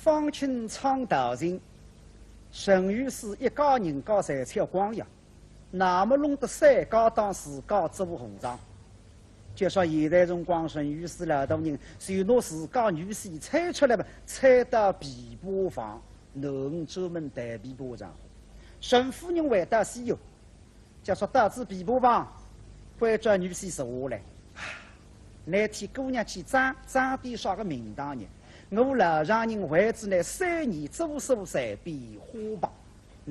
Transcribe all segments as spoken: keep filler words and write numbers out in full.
方卿唱道情，陈御史一家人家侪吃光呀，那么弄得三家当自家做和尚。就说现在辰光，陈御史老大人就拿自家女婿搀出来嘛，搀到琵琶房，囡儿专门弹琵琶场化。陈夫人回到西楼， 就说到仔琵琶房，关照女婿坐下来。啊，倷替姑娘去装，装点啥个名堂呢？我老丈人为仔倷三年做寿才变花棚，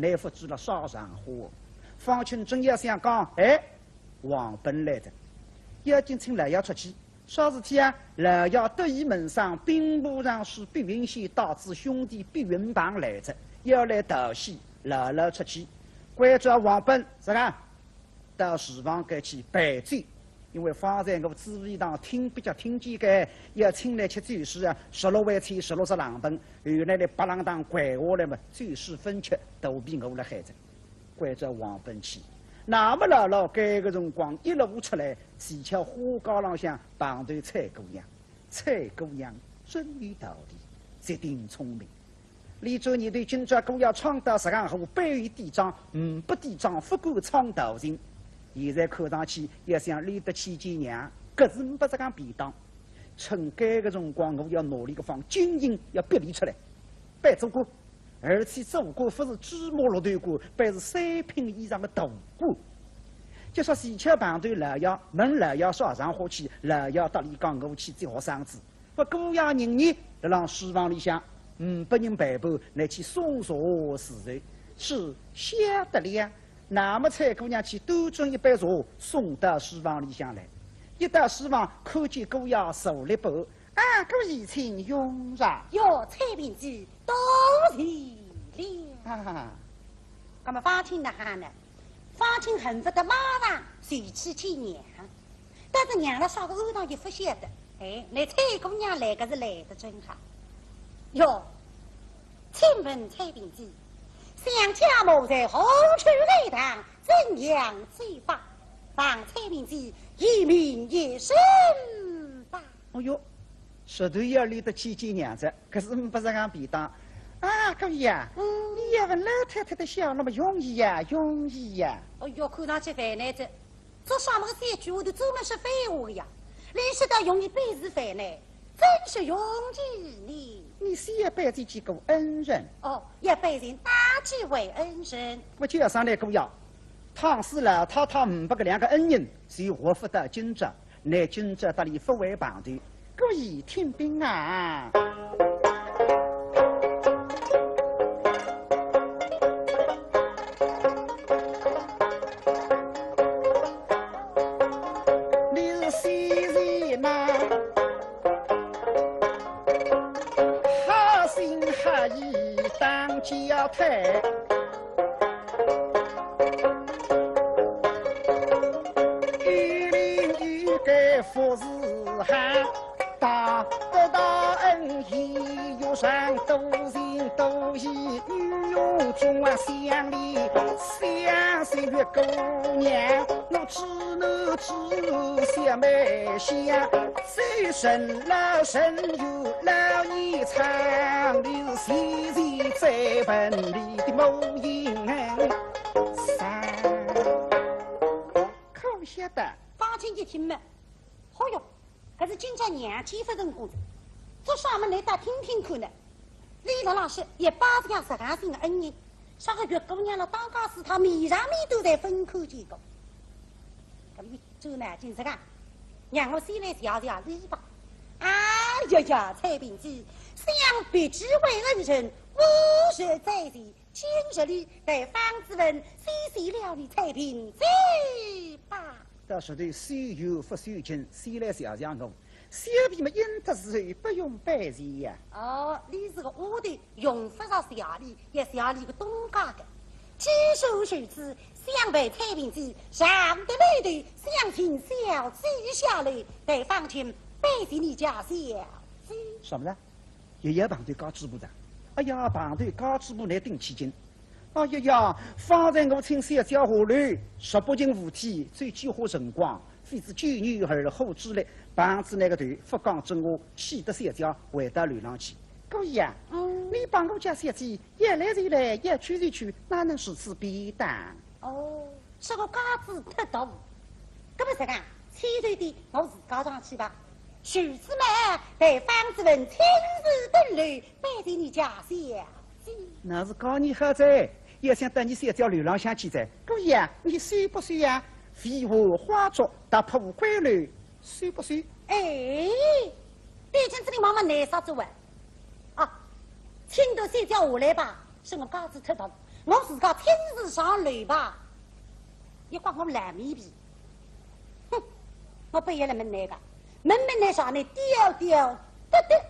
倷勿知了啥场化。方卿正要想讲，哎，王本来哉，要紧请老爷出去。 啥事体啊？老爷得意门生兵部尚书毕云仙带仔兄弟毕云鹏来哉，要来道喜，老老出去。关照王本，啥个？到厨房间去备酒，因为方才我紫薇堂听壁脚听见个，要请来吃酒席啊，十六回菜，十六只冷盆，后来倷白冷堂掼下来嘛，酒席朆吃，肚皮饿了海哉。 关照王本去。那么老老搿个辰光一路出来，恰巧花街浪向碰头采萍姑娘。采萍姑娘真有道理，绝顶聪明。俚转念头今朝姑爷唱到实梗好，拨俚点装，呒拨点装勿敢唱道情。现在看上去要想俚搭千金娘，搿是呒拨实梗便当。趁搿个辰光，我要拿俚个方金印要逼俚出来，扮做官。 而且做官勿是芝麻绿豆官，乃是三品以上的大官。就说恰巧碰头老爷，问老爷啥场化去，老爷搭俚讲我去接学生子。勿过姑爷人呢，辣浪书房里向，呒拨人陪伴，乃去送茶侍候，是晓得了。那么采萍姑娘去端准一杯茶，送到书房里向来。一到书房，看见姑爷坐立不安， 啊，姑爷请用茶。哟，采萍姐，多谢了。啊，那么方卿哪哈呢？方卿恨不得马上就去见娘，但是娘辣啥个庵堂也勿晓得。哎，那采萍姑娘来个是来得正好。哟，请问采萍姐，想家母在何处来堂，怎样走法？望采萍姐一明一身吧。 哦哟，实头要俚搭千金娘哉，搿是呒拨实梗便当。啊，姑爷啊，嗯。你要问老太太的下落么容易呀，容易呀。哦哟，看上去烦难哉，做啥么个三句话头专门说废话个呀？俚说得容易本是烦难，怎说容易呢？你是要拜见几个恩人？哦，要拜见哪几位恩人？我介绍来姑爷，倘使老太太呒拨搿两个恩人，就活勿到今朝。 乃今朝搭俚勿会碰头，姑爷听禀啊。你是谁人呐？好心好意当交代。 有名有格服侍好，大德大恩义又长，多情多义女佣中啊，想你想岁月姑娘，我知男知小妹香，最深老深有老一场，你是谁人再问你的母亲啥？ 可晓得。方卿一听嘛，嚯哟，搿是今朝娘见勿成功哉，做啥么来搭听听看呢？俚辣浪说也拜过实梗心个恩人，啥个月姑娘了，当家是他面上面都在分开见过。搿么一转呢，就是讲，让我先来谢谢俚吧。哎呀呀，采萍姐，想必几位恩人，无事在前， 今日里待方子文谢谢了你采萍姐吧。到实头虽有勿受敬，先来谢谢我，小婢么应得是不用拜谢呀。哦，你是个丫头，用勿着谢礼，要谢礼个东家个。既是如此，想陪采萍姐上得楼头，想请小姐下来，待方卿拜谢你家小姐。什么呢？ 爷爷碰头家主婆哉。哎呀，碰头家主婆乃顶起劲。哎呀呀，方才我请小姐下楼，十八斤扶梯，走几化辰光，费仔九牛二虎之力，碰仔倷个头，勿讲真话，气得小姐回到楼浪去。姑爷啊，嗯。你帮我家小姐，要来就来，要去就去，哪能如此便当？哦，说我架子忒大，搿么实梗，千岁殿我自家上去吧。如此嘛，待方子文亲自登楼，拜见你家小姐。那是讲你好哉，要想到你小姐楼浪向去哉。姑爷，你收不收呀？飞花花烛，踏破关楼，收不收？哎，对镜子里望望，难啥做啊？ 啊，请到小姐下来吧，说我架子忒大，我自家亲自上楼吧。一刮我烂面皮，哼，我半夜来问倷个，问问倷啥呢？刁刁得得，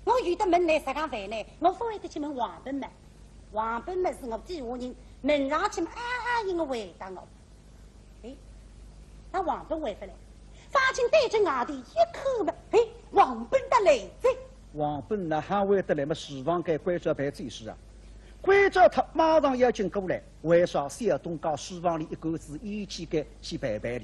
我有得问倷啥个烦呢？我勿会得去问王本嘛，王本嘛是我底下人，问上去嘛，啊啊应个回答我。 哎，那王本回勿来，方卿对准外头一看嘛，哎，王本倒来哉。王本哪哈会得来嘛？书房间关照办酒事啊。关照脱马上要紧过来，为啥？小东家书房里一干子，一起该去陪陪俚。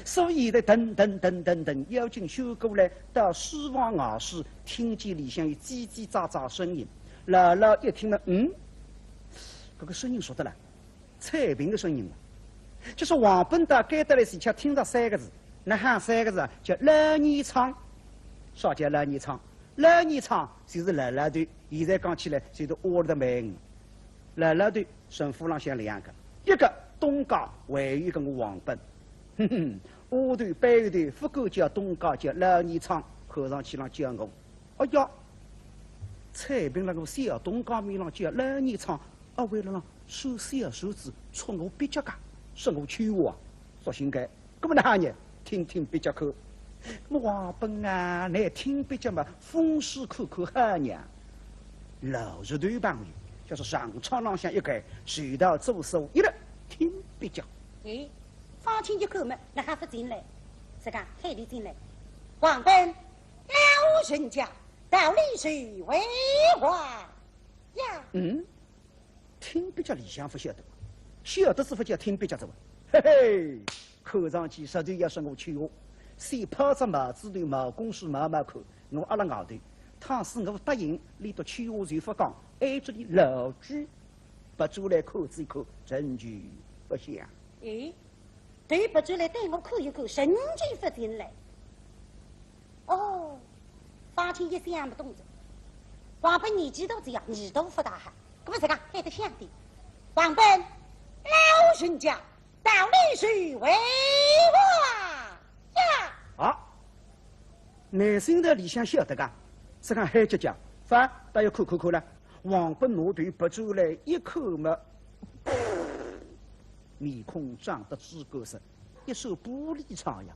所以现在等等等等等，要紧走过来，到书房外势，听见里向有叽叽喳喳声音。老老一听嘛，嗯，搿个声音熟得来。 采萍个声音嘛。就说王本到该搭来，恰恰听着三个字，哪哈三个字啊？叫老二昌。啥叫老二昌？老二昌就是老老头，现在讲起来就是old man。老老头，陈府浪向两个，一个东家，还有一个我王本。哼哼，丫头背后头，勿敢叫东家，叫老二昌，看上去浪叫我。 哎呀，采萍辣我小东家面浪叫老二昌，阿会辣浪说小说子，戳我蹩脚个，说我秋华啊，索性该，搿么哪哈呢？听听蹩脚看。搿么王本啊，倷听蹩脚嘛，风势看看好呢。老实头朋友，就是上窗浪向一个，随道做手一了，听蹩脚。哎，方卿一看嘛，哪哈勿进来？自家喊俚进来。王本， 老人家，到里去回话呀。嗯，听蹩脚里向勿晓得，晓得是勿叫听蹩脚哉哇？嘿嘿，看上去实头要说我秋华，先抛只帽子头，毛公事毛毛看，我阿拉外头，倘使我答应，俚笃秋华就勿讲，挨着俚老鬼，拨转来看仔一看，仍旧勿响。哎， 头拨转来对我看一看，仍旧勿进来。哦，方卿一想勿懂哉，王本年纪大哉呀，耳朵勿大好，搿么自家喊得响点。王本，老人家，到里去回话呀。啊，倷心头里向晓得个，自家喊叫叫，反倒要看看看了。王本拿头拨转来一看嘛， 面孔涨得猪肝色，一扇玻璃窗呀，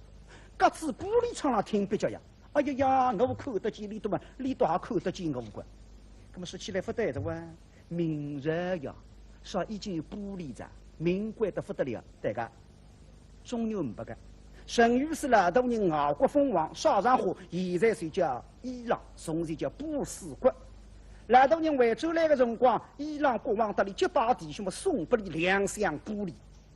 隔仔玻璃窗浪听蹩脚呀。哎呀呀，我看得见俚笃嘛，俚笃也看得见我个。搿么说起来勿对哉哇，明朝呀，啥已经有玻璃哉，名贵得勿得了，对个。 中原呒不个。陈御史老大人外国封王，啥场化，现在就叫伊朗，从前叫波斯国。老大人回转来个辰光，伊朗国王搭俚结拜弟兄么送拨俚两箱玻璃，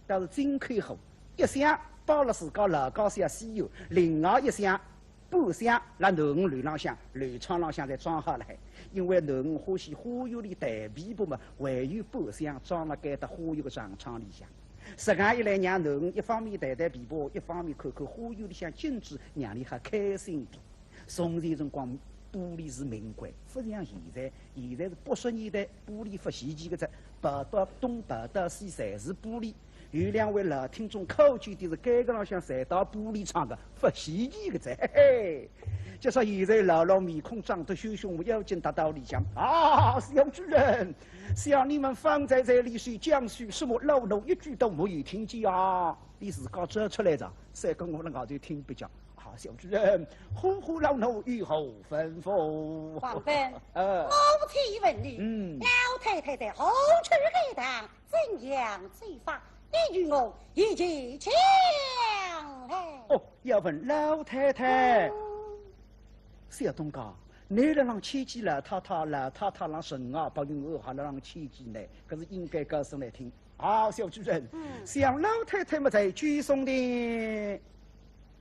倒是进口货，一箱摆辣自家老家乡西安，另外一箱 半箱辣囡儿楼浪向，楼窗浪向侪装好了海。因为囡儿欢喜花园里弹琵琶嘛，还有半箱装辣该搭花园个长窗里向。实梗一来，让囡儿一方面弹弹琵琶，一方面看看花园里向景致，让俚还开心点。从前辰光，玻璃是名贵，勿像现在，现在是八十年代，玻璃勿稀奇个哉，跑到东跑到西侪是玻璃。 有两位老听众考究的是，该个浪向侪到玻璃窗个，勿稀奇个哉，嘿嘿。就说现在老老面孔涨得血血红，要紧踏到里向。啊，小主人，想你们方才在里说讲些什么，老奴一句都没有听见啊。你自家走出来哉，再跟我辣外头听蹩脚。啊，小主人，呼呼老奴有何吩咐？王本，呃。我且问你，嗯。老太太在何处该堂？ 怎样罪法？你与我一起讲来。哦，要问老太太。嗯。小东家，你辣浪牵记老太太，老太太辣浪城外白云庵，还辣浪牵记呢，搿是应该告诉倷听。啊，小主人，嗯。想老太太么在九松亭，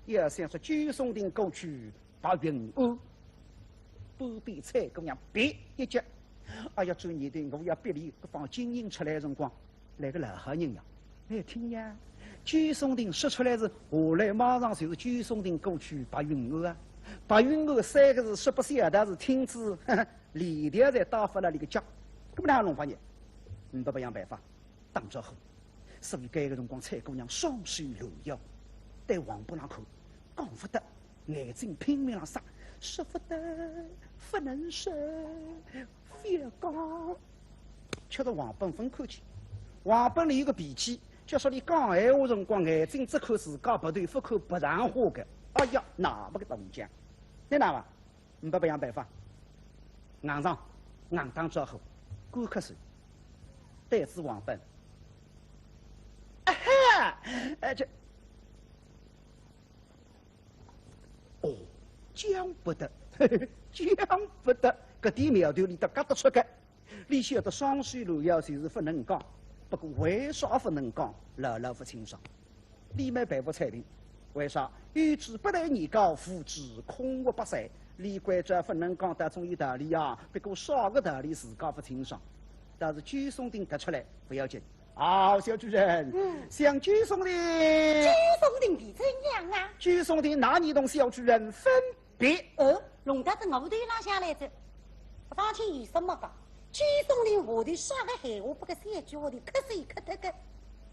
要想说九松亭过去 白云庵，旁边采萍姑娘别一急，哎呀，转念头，我要逼俚搿方金印出来辰光，来个老好人呀，来听呀。九松亭说出来是，下来马上就是九松亭过去白云庵啊。白云庵三个字说不晓得是听仔，呵呵，链条侪打发了俚个脚，搿么哪弄法呢？呒不别样办法，打招呼。所以搿个辰光，采萍姑娘双手拦腰，对王本浪看，讲勿得，眼睛拼命浪眨，说勿得，勿能说，覅讲。 吃得王本勿看见。王本俚有个脾气，就说俚讲闲话辰光，眼睛只看自家鼻头，勿看别人家个。哎呀，那么个东家，倷哪吧？呒不别样办法，硬上，硬打招呼，干咳嗽，对仔王本。啊哈，哎，这，哦，讲勿得，讲勿得，搿点苗头俚倒轧得出个。 俚晓得双手拦腰就是勿能讲，不过为啥勿能讲，老老勿清爽。俚没办法采萍，为啥？有句八代言家，无知空活百岁。俚关照勿能讲，倒总有道理啊，不过啥个道理自家勿清爽。但是九松亭轧出来勿要紧。啊，小主人，嗯。想九松亭。九松亭便怎样啊？九松亭拿你同小主人分 别。哦，弄到仔我头浪向来哉。方卿有数目讲，九松亭下头说个闲话，拨个三句话头咳嗽咳脱个，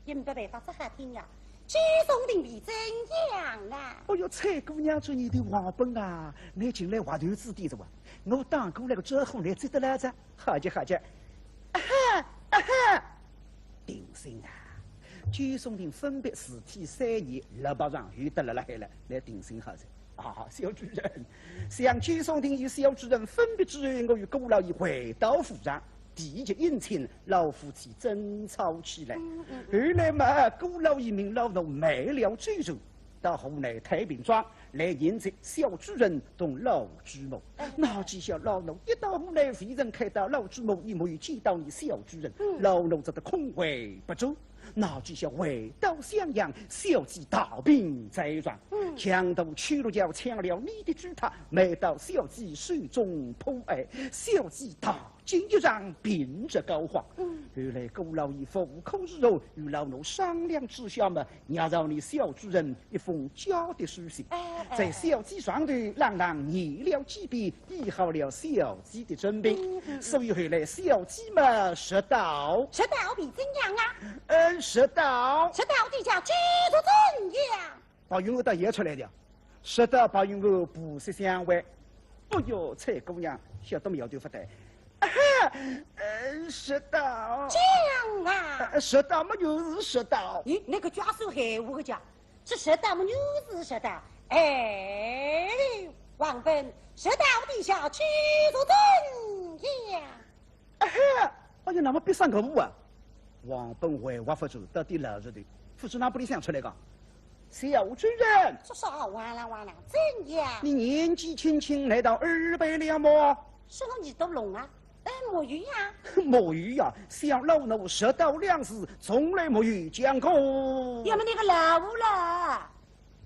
也呒不办法，只好听呀。九松亭便怎样啊？哦哟，采萍姑娘做你的王本啊，倷近来滑头子点哉哇，我打过来个招呼倷接得牢哉，好极好极。啊哈，啊哈。定心啊，九松亭分别事体三年，老伯上有得了辣海了，倷定心好哉。 啊，小主人，想九松亭与小主人分别之后，我与姑老爷回到府上，第一件事情，老夫妻争吵起来。嗯，嗯，嗯。后来嘛，姑老爷命老奴卖了周船，到河南太平庄来迎接小主人同老主母。哎。哪知晓老奴一到河南，未曾看到老主母，也没有见到你小主人，嗯。老奴只得空回不转。 哪知晓回到襄阳，小姐大病在床。嗯。强盗邱六桥抢了你的珠塔，卖到小姐手中破案，小姐大惊一场，病入膏肓。嗯。后来姑老爷无可奈何，与老奴商量之下嘛，捏造你小主人一封假的书信，哎，哎，在小姐床头朗朗念了几遍， 医好了小姐的重病，嗯，嗯，嗯。所以后来小姐嘛，食道。食道便怎样啊？嗯，食道。食道底下继续怎样？白云庵倒也出来哉，食道白云庵不息相会。哎哟，采萍姑娘，晓得苗头勿对。啊哈，嗯，食道。讲啊。呃，食道嘛就是食道。咦，倷个家属闲话个讲， 是食道么又是食道？哎，王本，食道底下继续怎样？啊哈，哎呀，那么逼煞我啊！王本回话勿出，到底老实的，勿知哪不里想出来个。小主人，说啥哇啦哇啦，怎样？你年纪轻轻，难道二百了么？是我耳朵聋啊？ 哎，没有呀。没有呀，想老奴食道两字从来没有讲过。要么倷个老虎了，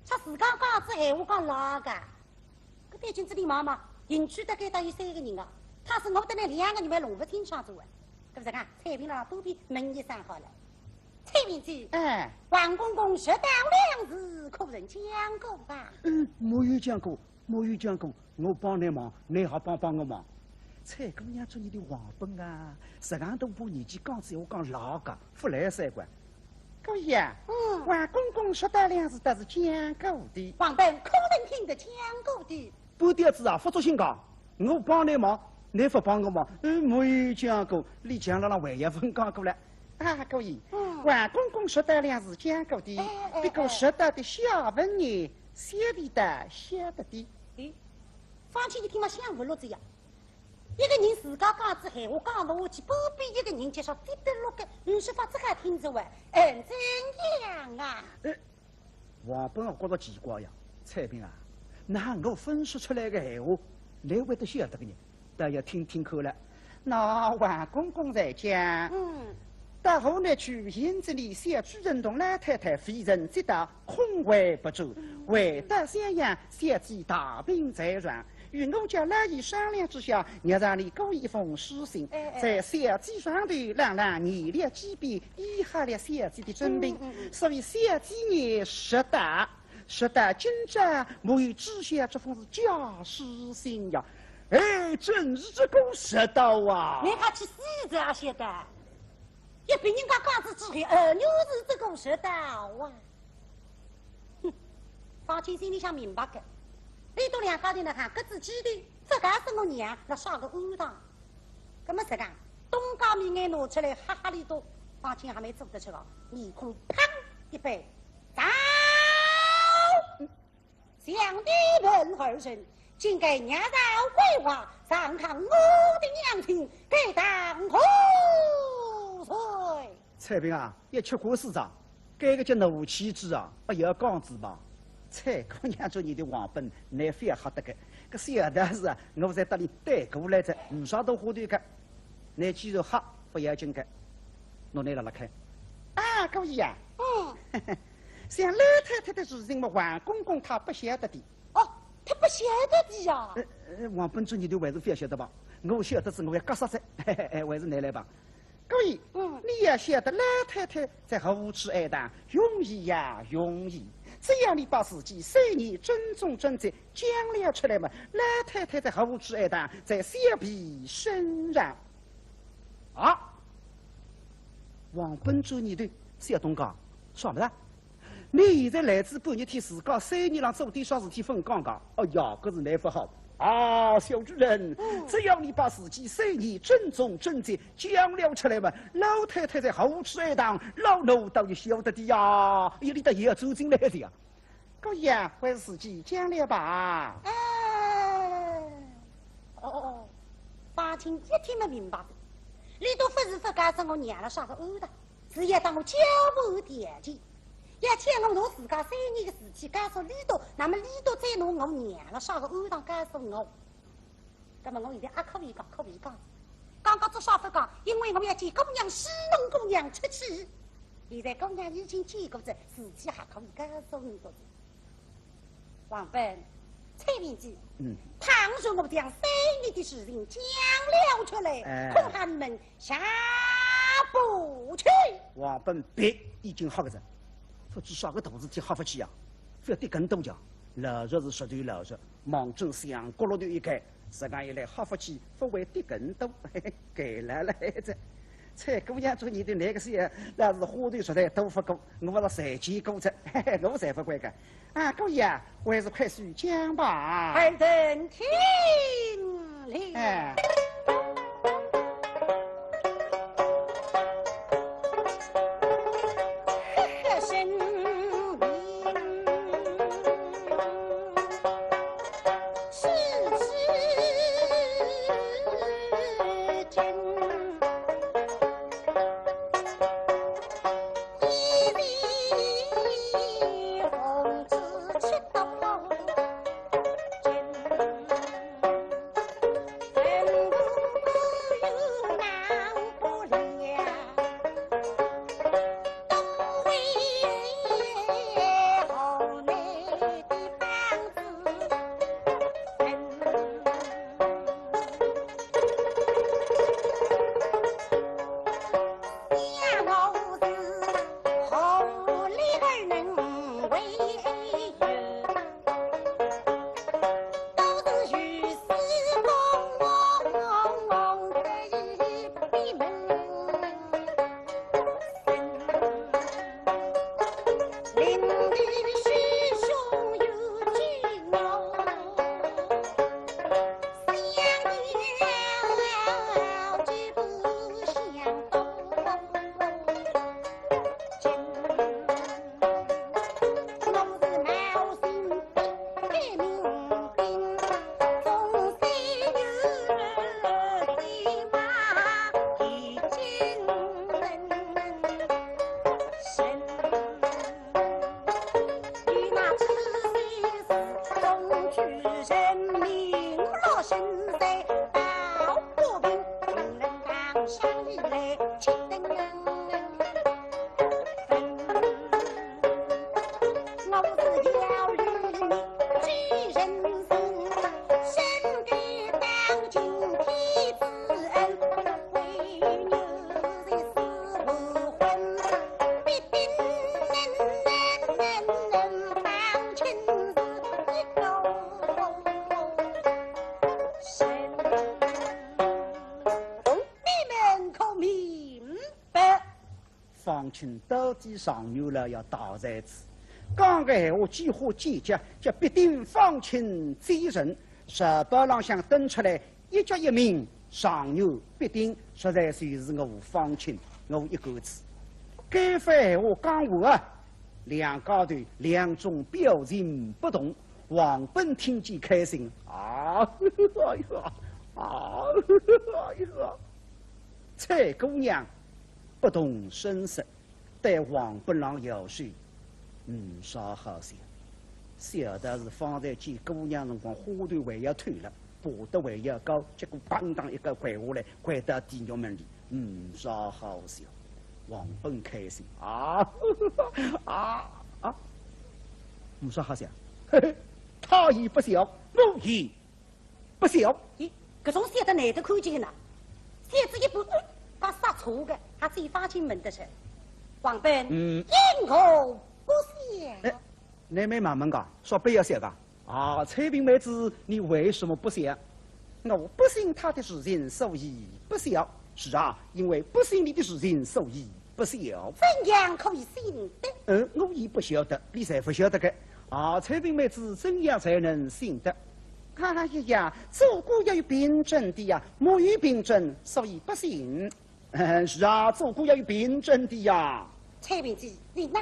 他自家讲仔闲话讲老个。搿对镜子里望望，行去大概搭有三个人啊，他是我搭倷两个人还弄勿清爽哉。搿勿是讲，采萍了肚皮闷一声好了。采萍姐，哎。王公公食道两字可曾讲过吧？嗯，没有讲过。 没有讲过，我帮倷忙，倷好帮帮我忙。采萍姑娘做你的王本啊，实梗大把年纪讲仔闲话讲老个，勿来三个。姑爷，嗯。王公公食道两字倒是讲过的。王本可曾听得讲过的？半吊子啊，勿作兴讲，我帮倷忙，倷勿帮我忙，嗯，没有讲过，俚讲了让还要问讲过了。啊，姑爷，嗯。王公公食道两字讲过的，哎，哎，不过食道的下文呢， 晓得的，晓得的。哎，方卿一听嘛，想勿落哉呀。一个人自家讲仔闲话讲勿下去，旁边一个人就像跌得落个，呒啥法子好听哉喂，嗯，怎样啊？呃，王本觉着奇怪呀，采萍啊，哪我分析出来个闲话，倷会得晓得个呢？ 倒要听听看了。那王公公在讲，嗯。到河南去迎接你小主人同老太太，未曾接到，空回不转。嗯。回到襄阳，小姐大病在床，与我家老爷商量之下，让你过一封书信，哎，哎。在小姐床头朗朗念了几遍，以合了小姐的尊名。嗯，嗯，嗯。所以小姐也识得，识得今朝没有知晓这封是假书信呀。哎，真是这个识得啊！你还去死着啊，晓得？一别人家讲仔之后，呃，又是这个识得啊。 哼，方卿心里向明白个，俚笃两家头呢，还各自记得，勿告诉我娘，辣啥个勾当。葛么实梗，东家面眼拿出来吓吓俚笃，方卿还蛮做得出个，面孔嘭一板，走！想你们二人，竟敢捏造鬼话，伤害我的娘亲，该当何罪？ 采萍啊，一吃官司长，该个叫怒气之啊，不要讲仔吧。采萍娘做你的王本，乃覅吓得个，搿小道士啊，我在搭俚对过来着，没啥大花头个。乃既然吓，不要紧个，拿拿辣辣看。啊，姑爷啊，嗯。像老太太的事情嘛，王公公他不晓得的。哦，他不晓得的呀。呃，呃，王本做你的还是覅晓得吧，我晓得仔我要吓煞哉，嘿嘿，还是拿来吧。 姑爷，嗯。你要晓得老太太在何处安堂，容易呀，容易。只要你把自己三年真踪真迹讲了出来嘛，老太太在何处安堂，在小婢身上。啊，王本做你的小东家，算不啦？ 你现在来仔半日天，自家三年浪做点啥事体勿讲讲？哎呀，搿是难勿好。啊，小主人，嗯。只要你把自己三年真踪真迹讲了出来嘛，老太太在何处安堂，老奴倒也晓得的呀。哎呀，你倒也要走进来的呀。姑爷，还是自己讲了吧。哎，哦，哦，哦，方卿一听么明白的，俚笃勿是勿告诉我娘辣啥个勾当， 是要搭我交换条件，要叫我拿自家三年的事体告诉俚笃，那么俚笃再拿我娘辣啥个勾当告诉我。那么我现在阿可以讲，可以讲。刚刚做啥勿讲，因为我要见姑娘，戏弄姑娘出气。现在姑娘已经见过哉，事体还可以告诉俚笃。 王本，采萍姐，嗯。倘若我将三年的事情讲了出来，哎。恐怕你们下不去。王本别已经吓个哉，勿知啥个大事体吓勿起啊，覅跌跟斗讲。老实是实头老实，望准墙角落头一看，实梗一来吓勿起，勿会跌跟斗，嘿嘿，该来了这。采萍娘做你的那个是，那是花头实在多勿过，我勿是才见过哉，嘿嘿，我才勿会个。 啊，姑爷，还是快些讲吧。尔等听令。哎。方卿到底上元了要大才子，讲个闲话几化几脚，叫毕鼎方卿几人，日报浪向登出来，一脚一名上元毕鼎，实在就是我方卿，我一个子。该番闲话讲完啊，两家头两种表情不同，王本听见开心啊，哎呀，啊，哎呀，采萍姑娘不动声色。 对王本浪摇手，嗯，啥好笑？晓得是方才见姑娘辰光花头还要透了，爬得还要高，结果砰当一个跪下来，跪到地獄门里，嗯，啥好笑？王本开心啊，啊，啊，嗯，啥好笑？嘿嘿，他也不笑，我也 不笑。咦，搿种笑得难得看见呐。笑仔一半，嗯，把煞错个，还是方卿问得出。王本，嗯。因何不笑？哎，你没慢慢讲，说不要笑个。啊，采萍妹子，你为什么不笑？我不信他的事情，所以不笑。是啊，因为不信你的事情，所以 不晓。怎样可以信得？嗯，我也不晓得，你才不晓得个。啊，采萍妹子怎样才能信得？哎呀呀，做官要有凭证的呀，没有凭证，所以不信。嗯，是啊，做官要有凭证的呀。采萍姐，你哪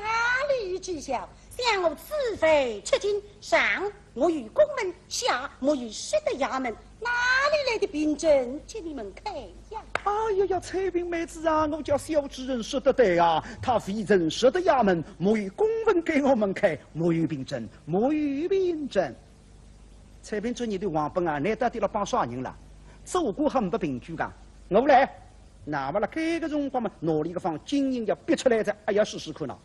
里知晓？想我此番出京，上没有公文，下没有实德衙门，哪里来的凭证给你们看？ 呀。哎呀呀，采萍妹子啊，我家小主人说得对啊，他未曾实德衙门，没有公文给我们看，没有凭证，没有凭证。采萍姐，你对王本啊，你到底辣帮啥人啦？做官还没凭据噶？我来，那么了，该个辰光嘛，拿里个方金印要逼出来的，哎呀，试试看呐。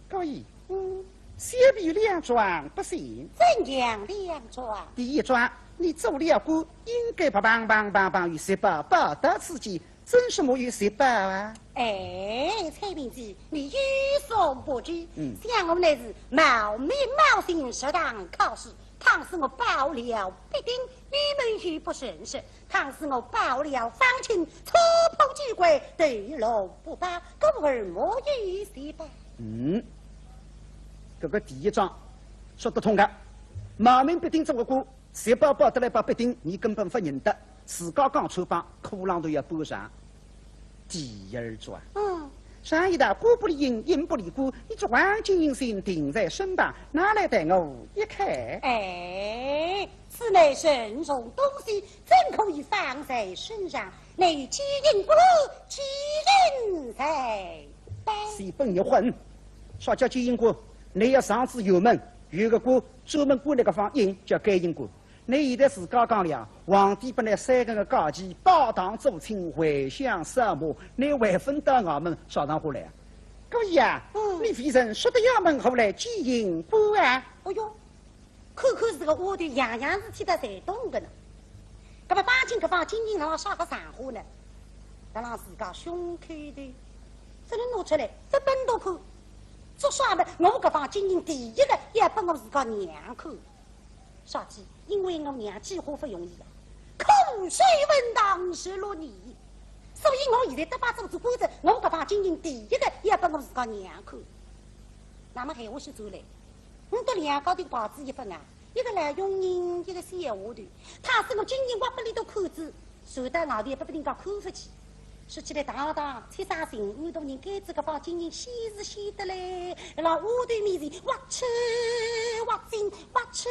可以。嗯，先比两桩不信。怎样两桩？第一桩，你做了官，应该把棒棒棒棒有实报报答自己，怎是没有实报啊？哎，采萍姐，你有所不知，嗯。想我乃是冒名冒姓上堂考试，倘使我报了毕鼎，你们又不认识， 倘使我报了方卿，戳破机关，头落不保，故而没有实报。嗯，搿个第一桩说得通个。冒名毕鼎做个官，实报报得来报毕鼎，你根本勿认得，自家讲穿帮，裤浪头要补上。第二桩，嗯。常言道，官不离印，印不离官，你这黄金印信定在身旁，拿来待我一看。哎，此乃慎重东西， 怎可以放在身上？乃有金印不落，金印在背。是本一混，啥叫金印官？你要上知县门，有个官专门管那个方印，叫该印官。你现在自家讲了，皇帝本来三个个假期拜堂做亲，回乡扫墓，你还分到衙门啥场化来啊？姑爷啊，嗯。你未曾实德衙门，何来金印官啊？哎哟， 看看是个丫头，样样事体倒侪懂个呢。搿么方卿搿方金印辣啥个场化呢？辣浪自家胸口头，只能拿出来，勿拨人看。做啥么？我搿方金印第一个要拨我自家娘看。啥体？因为我娘几化勿容易啊，苦守坟堂十六年，所以我现在得把做做官哉，我搿方金印第一个要拨我自家娘看。那么闲话说转来， 我搭两家头牌子一分啊，一个老佣人，一个小丫头，倘使我金印挖拨俚笃看仔，传到外头也拨人家看勿起。说起来，堂堂七省巡按大人该仔搿方金印显是显得来，辣丫头面前挖出挖进，挖出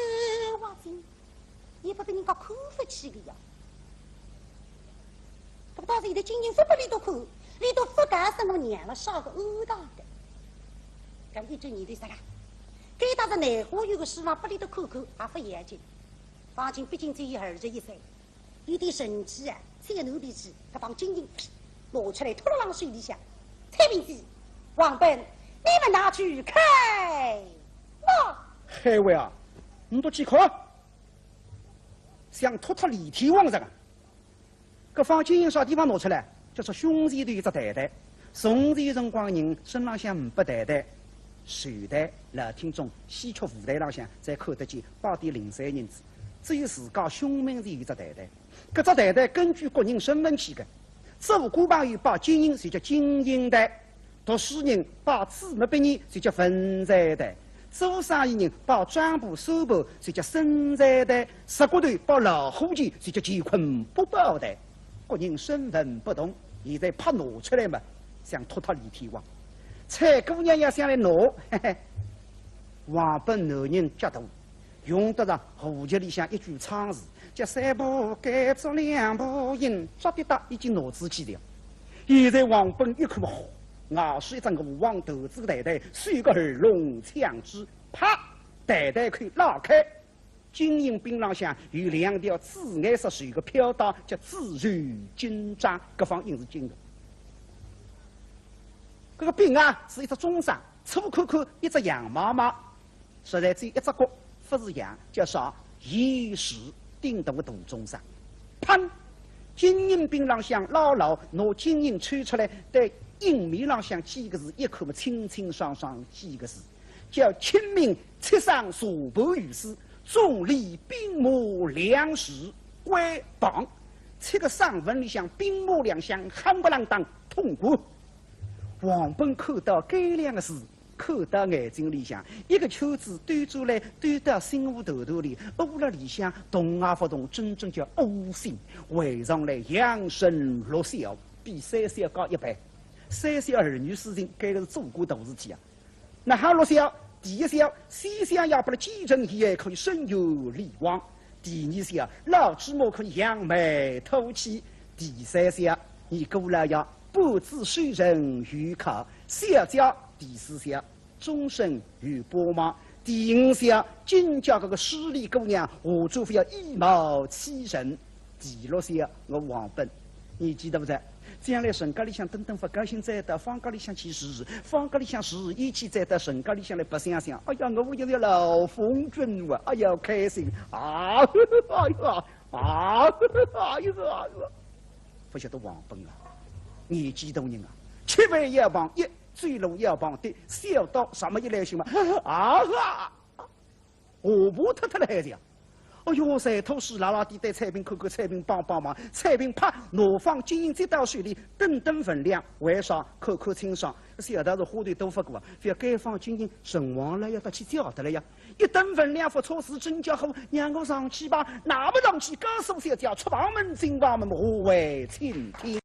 挖进，也拨人家看勿起个呀。 搿么倒是现在金印勿拨俚笃看，俚笃勿讲是我娘了，啥个勾当个。搿么一转念头啥个？该搭是难花园个书房拨俚笃看看，也勿要紧。方卿毕竟只有二十一岁，有点神气啊，再有点脾气，搿方金印拿出来托勒浪手里向。采萍姐，王本，你们拿去看呐。海外啊，你都去看。 想托塔李天王这个。搿方金印啥地方拿出来？就是胸前头一只袋袋。从前辰光人身浪向没袋袋，手袋，老听众戏曲舞台浪向才看得见，摆点零碎银子。只有自家胸门前有只袋袋。搿只袋袋根据各人身份起个，做官朋友拜金印，就叫金印台；读书人拜子墨毕业，就叫文才台；做生意人拜账簿算盘，就叫生财台；石骨头拜老伙计，就叫乾坤不保台。各人身份不同，现在牌拿出来嘛，想托塔李天王。采萍姑娘要想来拿，嘿嘿，王本男人脚大，用得着户籍里向一句唱词，叫三步改做两步行，抓滴答已经拿仔几条。现在王本一看，吼，外势一只鹅黄头子台台，手个耳聋抢珠，啪，台台口拉开，金印柄浪向有两条紫颜色绸个飘带，叫紫绶金章，搿方印是金个。搿个柄啊，是一只中生，粗看看一只羊妈妈，实在只有一只角，勿是羊，叫啥？鼬鼠，顶大个大中生。砰！金印柄浪向牢牢拿金印抽出来，对印面浪向几个字一看嘛，清清爽爽几个字，叫“钦命七省查办御史，总理兵马粮食关磅”。七个省份里向兵马粮饷，夯不啷当统管。王本看到搿两个字，看到眼睛里向，一个圈子兜转来，兜到心窝头头里，窝辣里向动也勿动，真正叫窝心。回上来扬声六笑，比三笑高一倍。三笑儿女私情，搿个是做官大事体啊。哪哈六笑？第一笑，先生要拨了继承遗爱，可以伸冤理枉。第二笑，老主母可以扬眉吐气。第三笑，你姑老爷半子受人愚考。小姐，第四笑，终身有帮忙。第五笑，今朝搿个势利姑娘，下转勿要以貌取人。第六笑，我王本，年纪大了，将来陈家里向等等勿高兴再到方家里向去住，方家里向住厌气再到陈家里向来白相相。哎呀，我现在老封君哇，哎呀，开心啊！哎呀，啊！哎呀，勿晓得王本啊，年纪大人啊，吃饭要碰一，走路要碰的，小到啥么一来兴嘛，啊哈！ 下巴脱脱了海子呀。哎哟，馋吐水辣辣地对采萍看看，采萍帮帮忙，采萍啪，拿方金印接到手里，掂掂分量，为啥？看看清爽。晓得是花头多勿过啊，覅该方金印，陈王老爷要搭去叫得了呀。一掂分量勿错，是真叫好，让我上去吧。那么上去，告诉小姐，出房门，进房门，下回请听。